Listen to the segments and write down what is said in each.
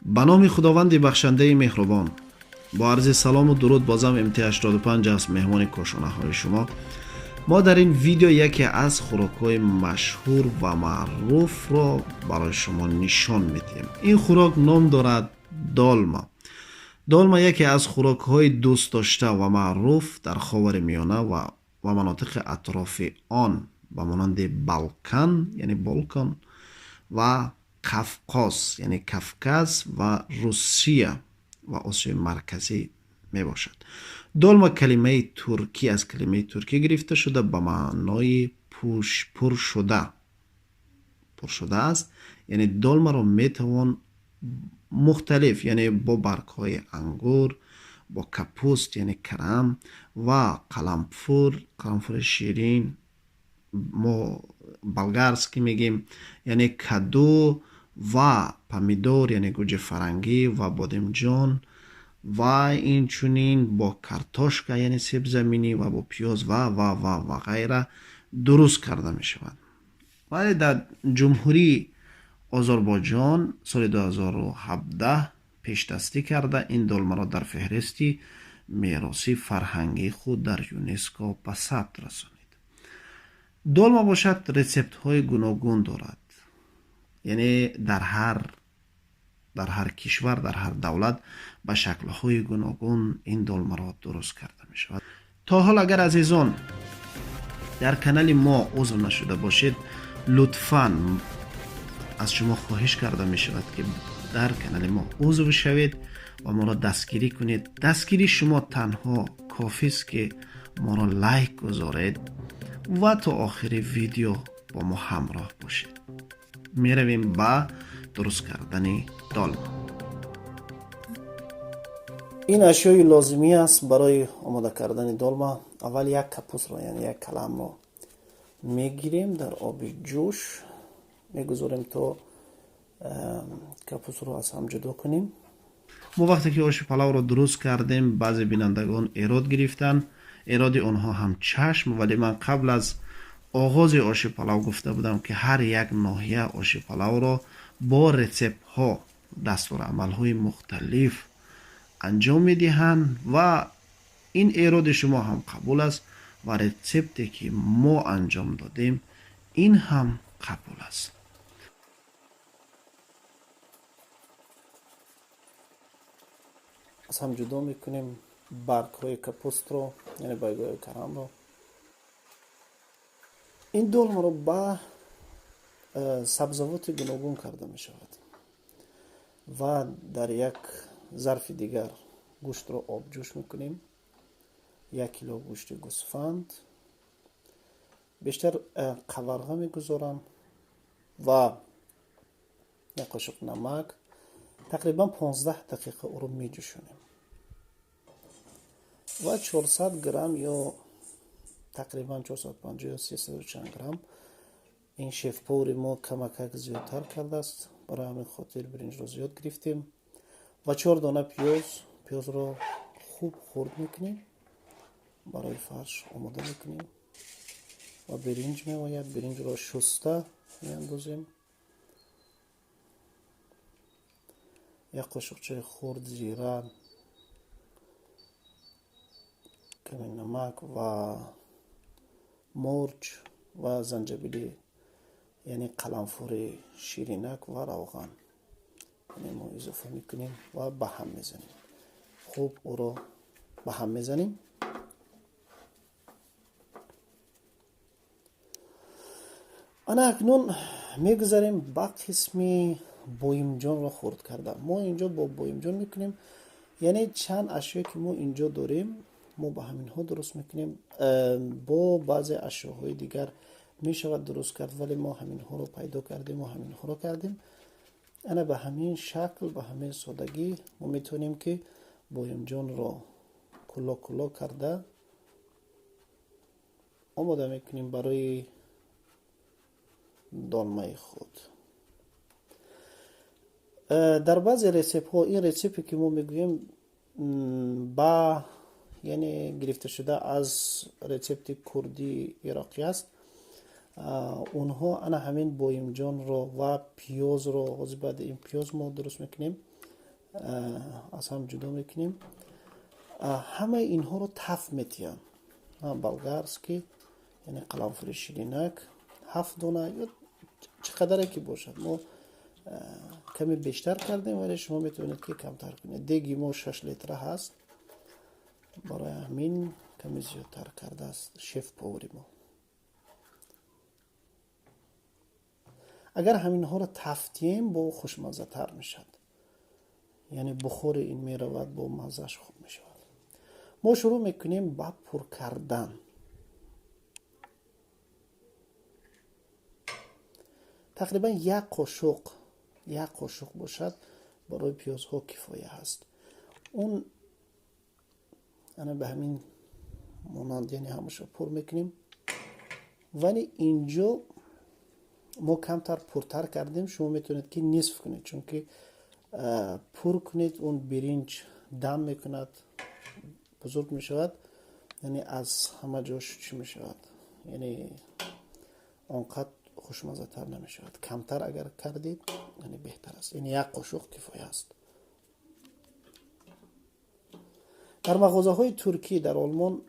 Ба номи Худованди бахшандаи меҳрубон, бо арзи салому дуруд бозам МТ85 аст меҳмони кошонаҳои шумо. Мо дар ин видео яке аз хӯрокҳои машҳур ва маъруфро барои шумо нишон медиҳем. Ин хӯрок ном дорад долма. Долма яке аз хӯрокҳои дӯстдошта ва маъруф дар Ховари Миёна ва манотиқи атрофи он ба монанди Балкан, яъне Болкан, ва Қафқоз, яъне Кавказ ва Русия ва Осиёи Марказӣ мебошад. Долма калимаи туркӣ аз калимаи туркӣ гирифта шуда ба маънои пуршуда аст. Яъне долмаро метавон мухталиф, яъне бо баргҳои ангур, бо капуст, яъне карам ва қаламфур, қаламфури ширин, мо болгарский мегем, яъне каду ва помидор, яъне гӯҷи фарангӣ ва бодимҷон ва инчунин бо картошка, яъне себзаминӣ ва бо пиёз ва ва ва ва ғайра дуруст карда мешавад. Вале дар Ҷумҳурии Озарбойҷон соли 2017 пешдастӣ карда ин долмаро дар феҳристи мероси фарҳангии худ дар ЮНЕСКО ба сабт расонид. Долма бошад рецептҳои гуногун дорад, яъне дар ҳар кишвар, дар ҳар давлат ба шаклҳои гуногун ин долмаро дуруст карда мешавад. То ҳол агар азизон дар канали мо узв нашуда бошед, лутфан аз шумо хоҳиш карда мешавад ки дар канали мо узв шавед ва моро дастгирӣ кунед. Дастгирии шумо танҳо кофист ки моро лайк гузоред ва то охири видео бо мо ҳамроҳ бошед. Меравем ба дуруст кардани долма. Ин ашёи лозимӣ аст барои омода кардани долма. Аввал як капустро, яъне як каламро мегирем, дар оби ҷӯш мегузорем то капустро аз ҳам ҷудо кунем. Мо вақте ки оши палавро дуруст кардем, баъзе бинандагон эрод гирифтанд. Эроди онҳо ҳам чашм, вале ман қабл аз оғози оши палав гуфта будам ки ҳар як ноҳия оши палавро бо рецептҳо, дастурамалҳои мухталиф анҷом медиҳанд ва ин эроди шумо ҳам қабул аст ва рецепте ки мо анҷом додем ин ҳам қабул аст. Аз ҳам ҷудо мекунем баргҳои капустро, яъне баргҳои карамро. Ин долмаро ба сабзавоти гуногун карда мешавад ва дар як зарфи дигар гӯштро обҷӯш мекунем. 1 кило гӯшти гӯсфанд, бештар қаварға мегузорам ва як қошуқ намак. Тақрибан 15 дақиқа ӯро меҷӯшонем ва 400 грамм ё тақрибан 450 ё 300 чанд грамм ин шеф-повари мо камакак зиёдтар кардааст. Барои ҳамин хотир биринҷро зиёд гирифтем ва 4 дона пиёз. Пиёзро хуб хурд мекунем, барои фарш омода мекунем ва биринҷ меояд. Биринҷро шуста меандозем. Як қошуқчаи хурд зира, каме намак ва морч ва занҷабили, яъне қаламфури ширинак ва равған яъне мо изофа мекунем ва ба ҳам мезанем. Хуб ӯро ба ҳам мезанем. Ана акнун мегузарем ба қисми боимҷонро хурд карда. Мо инҷо бо боимҷон мекунем, яъне чанд ашёе ки мо инҷо дорем, мо ба ҳаминҳо дуруст мекунем. Бо баъзе ашёҳои дигар мешавад дуруст кард, вале мо ҳаминҳоро пайдо кардем ва ҳаминҳоро кардем. Ана ба ҳамин шакл, ба ҳамин содагӣ мо метавонем ки боимҷонро кулло кулло карда омода мекунем барои долмаи худ. Дар баъзе рецептҳо ин рецепте ки мо мегӯем ба яъне гирифта шуда аз рецепти курдии ироқӣ аст. Онҳо ана ҳамин боимҷонро ва пиёзро, ҳозир баъди ин пиёз мо дуруст мекунем, аз ҳам ҷудо мекунем. Ҳамаи инҳоро таф метиҳанд. Болгарский, яъне қаламфури ширинак, 7 дона ё чӣ қадаре ки бошад. Мо каме бештар кардем, вале шумо метавонед ки камтар кунед. Деги мо 6 литра ҳаст, барои ҳамин каме зиёдтар кардааст шеф-повари мо. Агар ҳаминҳоро тафтием, бо хушмаззатар мешавад. Яъне бухори ин меравад, бо маззааш хуб мешавад. Мо шурӯъ мекунем ба пур кардан. Тақрибан як қошуқ бошад барои пиёзҳо кифоя ҳаст. Он ана ба ҳамин монанд, яъне ҳамаша пур мекунем. Вале инҷо мо камтар пуртар кардем, шумо метавонед ки нисф кунед, чунки пур кунед, он биринҷ дам мекунад, бузург мешавад, яъне аз ҳама ҷош чӣ мешавад, яъне он қад хушмаззатар намешавад. Камтар агар кардед, яъне беҳтар аст. Яъне як қошуқ кифоя аст. Дар мағозаҳои туркӣ дар Олмон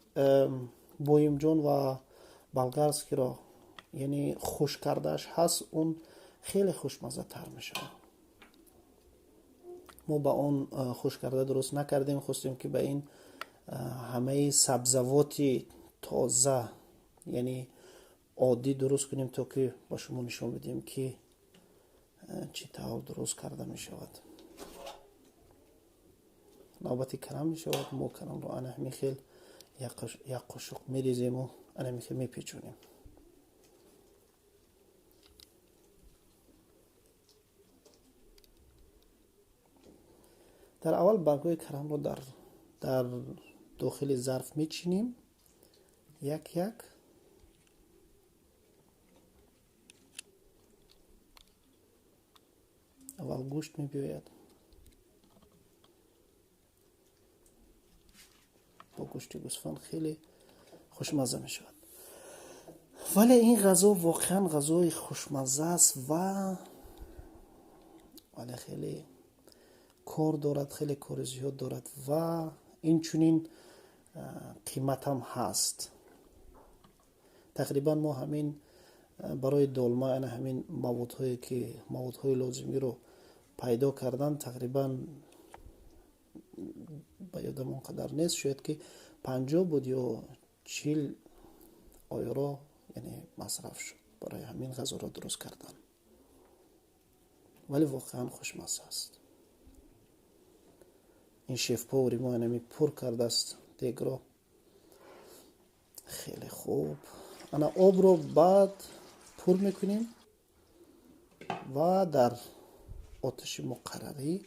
боимҷон ва болгарскиро, яъне хуш кардааш ҳаст, он хеле хушмаззатар мешавад. Мо ба он хуш карда дуруст накардем, хостем ки ба ин ҳамаи сабзавоти тоза, яъне оддӣ дуруст кунем, то ки ба шумо нишон бидиҳем ки чӣ тавр дуруст карда мешавад. Навбати карам мешавад. Мо карамро ана ҳамин хел як қошуқ мерезему ана ҳамин хел мепечонем. Дар аввал баргҳои карамро дар дохили зарф мечинем, як як. Аввал гӯшт мебиёяд, бо гӯшти гӯсфанд хеле хушмазза мешавад. Вале ин ғазо воқеан ғазои хушмазза аст ва вале хеле кор дорад, хеле кори зиёд дорад ва инчунин қиматам ҳаст. Тақрибан мо ҳамин барои долма ана ҳамин маводҳое ки маводҳои лозимиро пайдо кардан тақрибан ба ёдам он қадар нест, шояд ки 50 буд ё 40 евро, яъне масраф шуд барои ҳамин ғазоро дуруст кардан. Вале воқеан хушмазза аст. Ин шеф-повари мо ана пур кардааст дегро. Хеле хуб. Ана обро баъд пур мекунем ва дар оташи муқаррарӣ,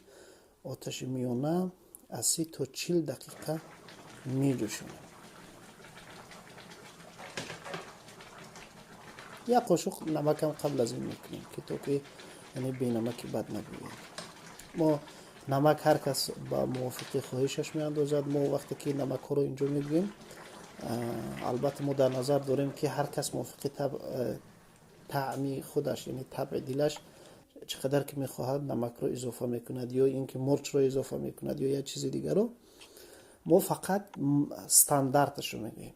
оташи миёна аз 30 то 40 дақиқа меҷӯшонем. Як қошуқ намакам қабл аз ин мекунем, ки то ки яъне бенамаки бад набиёяд. Мо намак ҳар кас ба мувофиқи хоҳишаш меандозад. Мо вақте ки намакҳоро инҷо мегӯем, албатта мо дар назар дорем ки ҳар кас мувофиқи таъми худаш, яъне табъи дилаш чӣ қадар ки мехоҳад намакро изофа мекунад, ё ин ки мурчро изофа мекунад, ё як чизи дигарро. Мо фақат стандарташро мегӯем.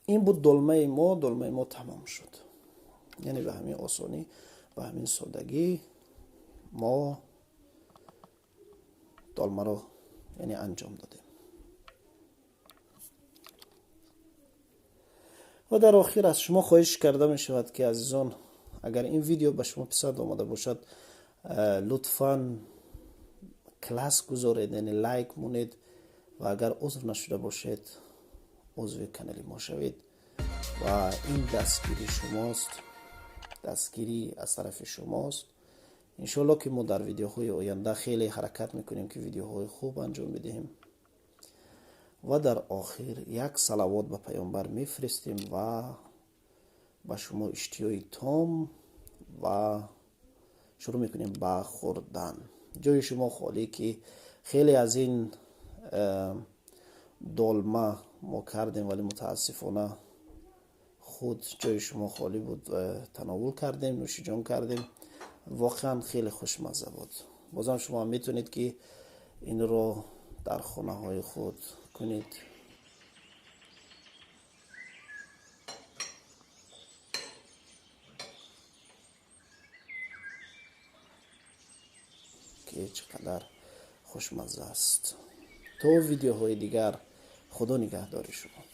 Ин буд долмаи мо. Долмаи мо тамом шуд. Яъне ба ҳамин осонӣ, ба ҳамин содагӣ мо долмаро яъне анҷом додем. Ва дар охир аз шумо хоҳиш карда мешавад ки азизон, агар ин видео ба шумо писанд омада бошад, лутфан класс гузоред, яъне лайк монед ва агар узв нашуда бошед, узви канали мо шавед. Ва ин дастгири шумост, дастгирӣ аз тарафи шумост. Иншоалло ки мо дар видеоҳои оянда хеле ҳаракат мекунем ки видеоҳои хуб анҷом бидиҳем. Ва дар охир як салавот ба паёмбар мефиристем ва ба шумо иштиёи том ва шурӯъ мекунем ба хӯрдан. Ҷои шумо холӣ ки хеле аз ин долма мо кардем, вале мутаассифона худ ҷои шумо холӣ буд, тановул кардем, нӯшиҷон кардем. Воқеан хеле хушмазза буд. Бозам шумо ҳам метавонед, ки инро дар хонаҳои худ кунед. Ки чӣ қадар хушмазза аст. То видеоҳои дигар, худо нигаҳдори шумо.